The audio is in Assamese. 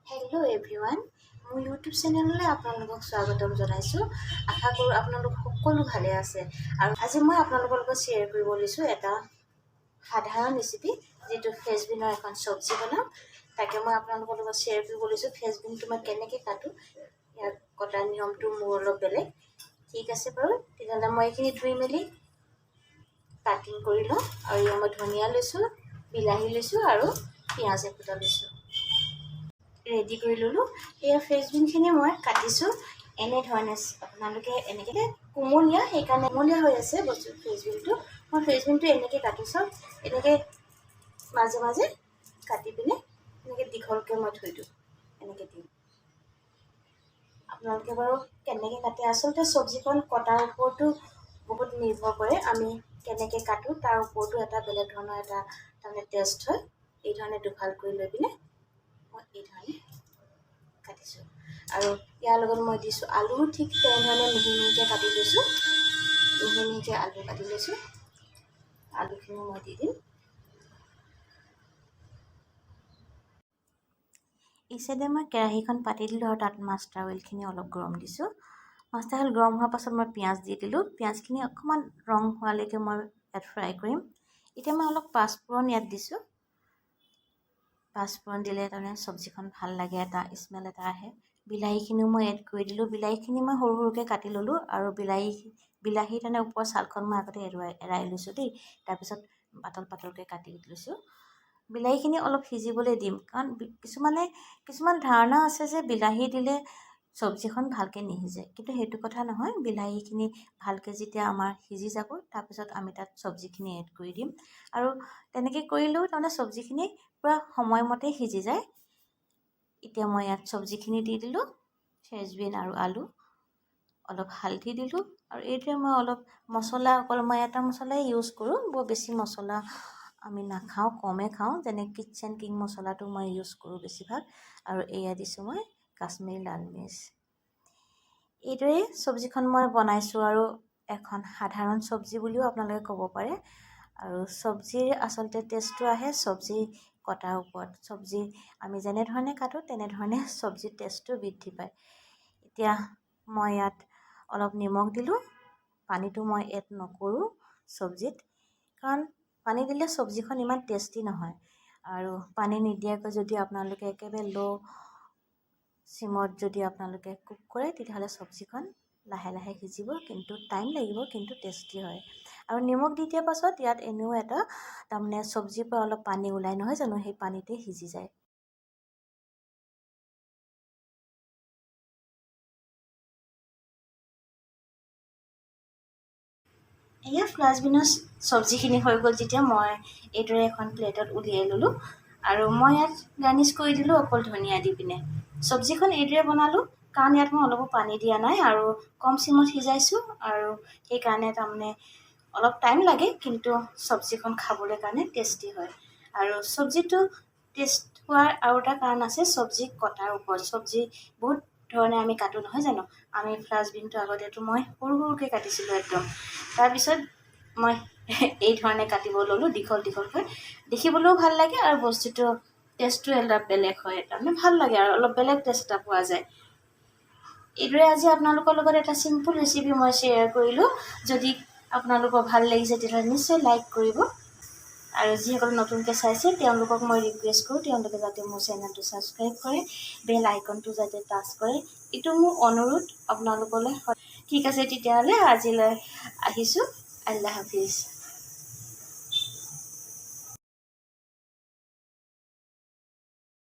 হেল্ল' এভৰিৱান, মোৰ ইউটিউব চেনেললৈ আপোনালোকক স্বাগতম জনাইছোঁ। আশা কৰোঁ আপোনালোক সকলো ভালে আছে। আৰু আজি মই আপোনালোকৰ লগত শ্বেয়াৰ কৰিব লৈছোঁ এটা সাধাৰণ ৰেচিপি, যিটো ফ্ৰেঞ্চবিনৰ এখন চব্জি বনাম। তাকে মই আপোনালোকৰ লগত শ্বেয়াৰ কৰিব লৈছোঁ। ফ্ৰেঞ্চবিনটো মই কেনেকৈ কাটোঁ, ইয়াক কটাৰ নিয়মটো মোৰ অলপ বেলেগ। ঠিক আছে বাৰু, তেতিয়াহ'লে মই এইখিনি ধুই মেলি কাটিং কৰি লওঁ। আৰু ইয়াত মই ধনিয়া লৈছোঁ, বিলাহী লৈছোঁ আৰু পিঁয়াজ এফুটা লৈছোঁ। ৰেডি কৰি ল'লোঁ। এয়া ফ্ৰেঞ্চবিনখিনি মই কাটিছোঁ এনেধৰণে। আপোনালোকে এনেকৈ, কুমলীয়া, সেইকাৰণে কুমলীয়া হৈ আছে বস্তু ফ্ৰেঞ্চবিনটো। মই ফ্ৰেঞ্চবিনটো এনেকৈ কাটিছোঁ, এনেকৈ মাজে মাজে কাটি পিনে এনেকৈ দীঘলকৈ মই থৈ দিওঁ, এনেকৈ দিওঁ। আপোনালোকে বাৰু কেনেকৈ কাটে, আচলতে চব্জিখন কটাৰ ওপৰতো বহুত নিৰ্ভৰ কৰে। আমি কেনেকৈ কাটোঁ, তাৰ ওপৰতো এটা বেলেগ ধৰণৰ এটা তাৰমানে টেষ্ট হয়। এই ধৰণে দুফাল কৰি লৈ পিনে মই এই ধৰণে কাটিছোঁ। আৰু ইয়াৰ লগত মই দিছোঁ আলু, ঠিক তেনেধৰণে মিহি মিহিকৈ কাটি লৈছোঁ। মিহি মিহিকৈ আলু কাটি লৈছোঁ, আলুখিনিও মই দি দিম। এই চাইডে মই কেৰাহীখন পাতি দিলোঁ আৰু তাত মাষ্টাৰ অইলখিনি অলপ গৰম দিছোঁ। মাষ্টাৰ অইল গৰম হোৱাৰ পাছত মই পিঁয়াজ দি দিলোঁ। পিঁয়াজখিনি অকণমান ৰং হোৱালৈকে মই ইয়াত ফ্ৰাই কৰিম। এতিয়া মই অলপ পাঁচফোৰণ ইয়াত দিছোঁ। পাঁচফোৰণ দিলে তাৰমানে চব্জিখন ভাল লাগে, এটা স্মেল এটা আহে। বিলাহীখিনিও মই এড কৰি দিলোঁ। বিলাহীখিনি মই সৰু সৰুকৈ কাটি ল'লোঁ আৰু বিলাহীৰ তাৰমানে ওপৰৰ ছালখন মই আগতে এৰাই লৈছোঁ দেই। তাৰপিছত পাতল পাতলকৈ কাটি লৈছোঁ। বিলাহীখিনি অলপ সিজিবলৈ দিম, কাৰণ কিছুমান ধাৰণা আছে যে বিলাহী দিলে চব্জিখন ভালকৈ নিসিজে, কিন্তু সেইটো কথা নহয়। বিলাহীখিনি ভালকৈ যেতিয়া আমাৰ সিজি যাব, তাৰপিছত আমি তাত চব্জিখিনি এড কৰি দিম। আৰু তেনেকৈ কৰিলেও তাৰমানে চব্জিখিনি পূৰা সময়মতে সিজি যায়। এতিয়া মই ইয়াত চব্জিখিনি দি দিলোঁ, ফ্ৰেঞ্চবিন আৰু আলু। অলপ হালধি দিলোঁ আৰু এইদৰে মই অলপ মছলা, অকল মই এটা মছলাই ইউজ কৰোঁ। বৰ বেছি মছলা আমি নাখাওঁ, কমেই খাওঁ। যেনে কিটচেন কিং মছলাটো মই ইউজ কৰোঁ বেছিভাগ। আৰু এয়া দিছোঁ মই কাশ্মীৰী লাল মিৰ্চ। এইদৰেই চব্জিখন মই বনাইছোঁ আৰু এখন সাধাৰণ চব্জি বুলিও আপোনালোকে ক'ব পাৰে। আৰু চব্জিৰ আচলতে টেষ্টটো আহে চব্জি কটাৰ ওপৰত। চব্জি আমি যেনেধৰণে কাটোঁ, তেনেধৰণে চব্জিৰ টেষ্টটো বৃদ্ধি পায়। এতিয়া মই ইয়াত অলপ নিমখ দিলোঁ। পানীটো মই এড নকৰোঁ চব্জিত, কাৰণ পানী দিলে চব্জিখন ইমান টেষ্টি নহয়। আৰু পানী নিদিয়াকৈ যদি আপোনালোকে একেবাৰে ল' চিমত যদি আপোনালোকে কুক কৰে, তেতিয়াহ'লে চব্জিখন লাহে লাহে সিজিব, কিন্তু টাইম লাগিব, কিন্তু টেষ্টি হয়। আৰু নিমখ দি দিয়াৰ পাছত ইয়াত এনেও এটা তাৰমানে চব্জিৰ পৰা অলপ পানী ওলাই নহয় জানো, সেই পানীতে সিজি যায়। এয়া ফ্লাচবিনৰ চব্জিখিনি হৈ গ'ল যেতিয়া মই এইদৰে এখন প্লেটত উলিয়াই ল'লোঁ আৰু মই ইয়াত গাৰ্নিছ কৰি দিলোঁ অকল ধনিয়া দি পিনে। চব্জিখন এইদৰে বনালোঁ, কাৰণ ইয়াত মই অলপো পানী দিয়া নাই আৰু কম চিমত সিজাইছোঁ আৰু সেইকাৰণে তাৰমানে অলপ টাইম লাগে, কিন্তু চব্জিখন খাবলৈ কাৰণে টেষ্টি হয়। আৰু চব্জিটো টেষ্ট হোৱাৰ আৰু এটা কাৰণ আছে চব্জি কটাৰ ওপৰত। চব্জি বহুত ধৰণে আমি কাটোঁ নহয় জানো। আমি ফ্লাচবিনটো আগতেতো মই সৰু সৰুকৈ কাটিছিলোঁ একদম, তাৰপিছত মই এই ধৰণে কাটিব ল'লোঁ দীঘল দীঘলকৈ। দেখিবলৈও ভাল লাগে আৰু বস্তুটো টেষ্টটো অলপ বেলেগ হয়, তাৰমানে ভাল লাগে আৰু অলপ বেলেগ টেষ্ট এটা পোৱা যায়। এইদৰে আজি আপোনালোকৰ লগত এটা চিম্পুল ৰেচিপি মই শ্বেয়াৰ কৰিলোঁ। যদি আপোনালোকৰ ভাল লাগিছে, তেতিয়াহ'লে নিশ্চয় লাইক কৰিব। আৰু যিসকলে নতুনকৈ চাইছে, তেওঁলোকক মই ৰিকুৱেষ্ট কৰোঁ, তেওঁলোকে যাতে মোৰ চেনেলটো ছাবস্ক্ৰাইব কৰে, বেল আইকনটো যাতে টাচ কৰে। এইটো মোৰ অনুৰোধ আপোনালোকলৈ। ঠিক আছে, তেতিয়াহ'লে আজিলৈ আহিছোঁ। আল্লাহ হাফিজ।